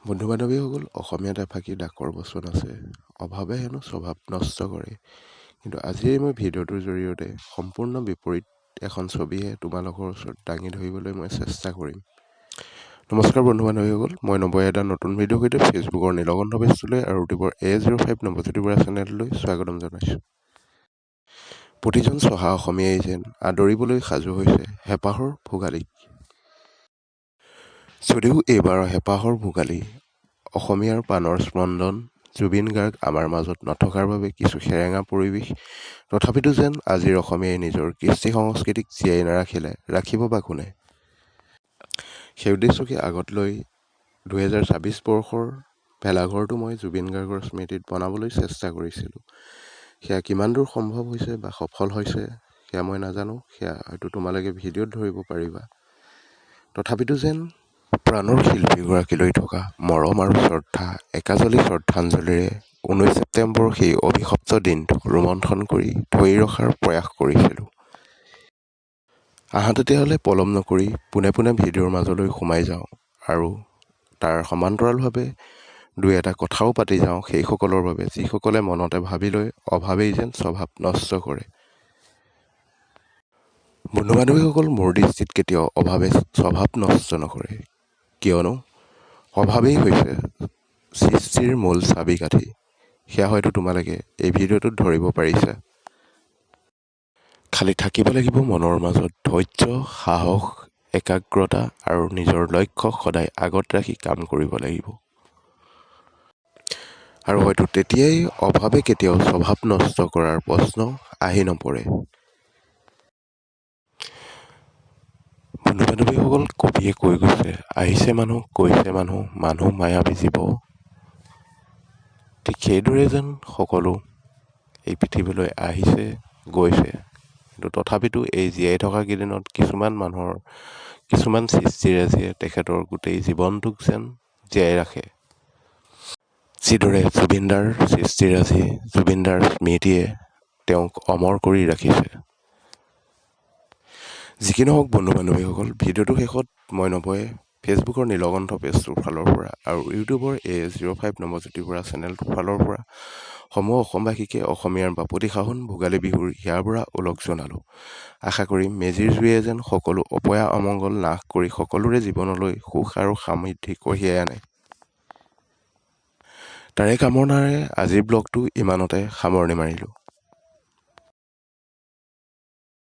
বন্ধু বান্ধৱীসকল, অসমীয়াত এফাকি ডাকৰ বচন আছে, অভাৱে হেনো স্বভাৱ নষ্ট কৰে। কিন্তু আজিৰ মই ভিডিঅ'টোৰ জৰিয়তে সম্পূৰ্ণ বিপৰীত এখন ছবিহে তোমালোকৰ ওচৰত দাঙি ধৰিবলৈ মই চেষ্টা কৰিম। নমস্কাৰ বন্ধু বান্ধৱীসকল, মই নৱই এটা নতুন ভিডিঅ'ৰ সৈতে ফেচবুকৰ নীলকণ্ঠ পেজটোলৈ আৰু ইউটিউবৰ A05 Nabajyoti Bora চেনেললৈ স্বাগতম জনাইছোঁ। প্ৰতিজন চহা অসমীয়াই যেন আদৰিবলৈ সাজু হৈছে হেঁপাহৰ ভোগালীক। যদিও এইবাৰৰ হেঁপাহৰ ভোগালী অসমীয়াৰ প্ৰাণৰ স্পন্দন জুবিন গাৰ্গ আমাৰ মাজত নথকাৰ বাবে কিছু সেৰেঙা পৰিৱেশ, তথাপিতো যেন আজিৰ অসমীয়াই নিজৰ কৃষ্টি সংস্কৃতিক জীয়াই নাৰাখিলে ৰাখিব বা কোনে? সেই উদ্দেশ্যকে আগত লৈ 2026 বৰ্ষৰ ভেলাঘৰটো মই জুবিন গাৰ্গৰ স্মৃতিত বনাবলৈ চেষ্টা কৰিছিলোঁ। সেয়া কিমান দূৰ সম্ভৱ হৈছে বা সফল হৈছে সেয়া মই নাজানো, সেয়া হয়তো তোমালোকে ভিডিঅ'ত ধৰিব পাৰিবা। তথাপিতো যেন প্ৰাণৰ শিল্পীগৰাকীলৈ থকা মৰম আৰু শ্ৰদ্ধা একাজলি শ্ৰদ্ধাঞ্জলিৰে 19 ছেপ্টেম্বৰ সেই অভিশপ্ত দিনটোক ৰোমন্থন কৰি ধৰি ৰখাৰ প্ৰয়াস কৰিছিলোঁ। আহা তেতিয়াহ'লে পলম নকৰি পোনে পোনে ভিডিঅ'ৰ মাজলৈ সোমাই যাওঁ আৰু তাৰ সমান্তৰালভাৱে দুই এটা কথাও পাতি যাওঁ সেইসকলৰ বাবে যিসকলে মনতে ভাবি লৈ অভাৱেই যেন স্বভাৱ নষ্ট কৰে। বন্ধু বান্ধৱীসকল, মোৰ দৃষ্টিত কেতিয়াও অভাৱে স্বভাৱ নষ্ট নকৰে, কিয়নো অভাৱেই হৈছে সৃষ্টিৰ মূল চাবিকাঠি। সেয়া হয়তো তোমালোকে এই ভিডিঅ'টোত ধৰিব পাৰিছা। খালি থাকিব লাগিব মনৰ মাজত ধৈৰ্য, সাহস, একাগ্ৰতা আৰু নিজৰ লক্ষ্য সদায় আগত ৰাখি কাম কৰিব লাগিব। আৰু হয়তো তেতিয়াই অভাৱে কেতিয়াও স্বভাৱ নষ্ট কৰাৰ প্ৰশ্ন আহি নপৰে। বন্ধু বান্ধৱীসকল, কবিয়ে কৈ গৈছে, আহিছে মানুহ কৈছে মানুহ, মানুহ মায়াবী জীৱ। ঠিক সেইদৰে যেন সকলো এই পৃথিৱীলৈ আহিছে গৈছে, কিন্তু তথাপিতো এই জীয়াই থকা কেইদিনত কিছুমান মানুহৰ কিছুমান সৃষ্টিৰাজিয়ে তেখেতৰ গোটেই জীৱনটোক যেন জীয়াই ৰাখে। যিদৰে জুবিনদাৰ সৃষ্টিৰাজি, জুবিনদাৰ স্মৃতিয়ে তেওঁক অমৰ কৰি ৰাখিছে। যি কি নহওক বন্ধু বান্ধৱীসকল, ভিডিঅ'টোৰ শেষত মই নৱয়ে ফেচবুকৰ নীলকণ্ঠ পেজটোৰ ফালৰ পৰা আৰু ইউটিউবৰ A05 Nabajyoti Bora চেনেলটোৰ ফালৰ পৰা সমূহ অসমবাসীকে অসমীয়াৰ বাপতি সাহোন ভোগালী বিহুৰ হিয়াৰ পৰা ওলগ জনালোঁ। আশা কৰিম মেজিৰ জুয়ে যেন সকলো অপয়া অমংগল নাশ কৰি সকলোৰে জীৱনলৈ সুখ আৰু সমৃদ্ধি কঢ়িয়াই আনে। তাৰে কামনাৰে আজিৰ ব্লগটো ইমানতে সামৰণি মাৰিলোঁ।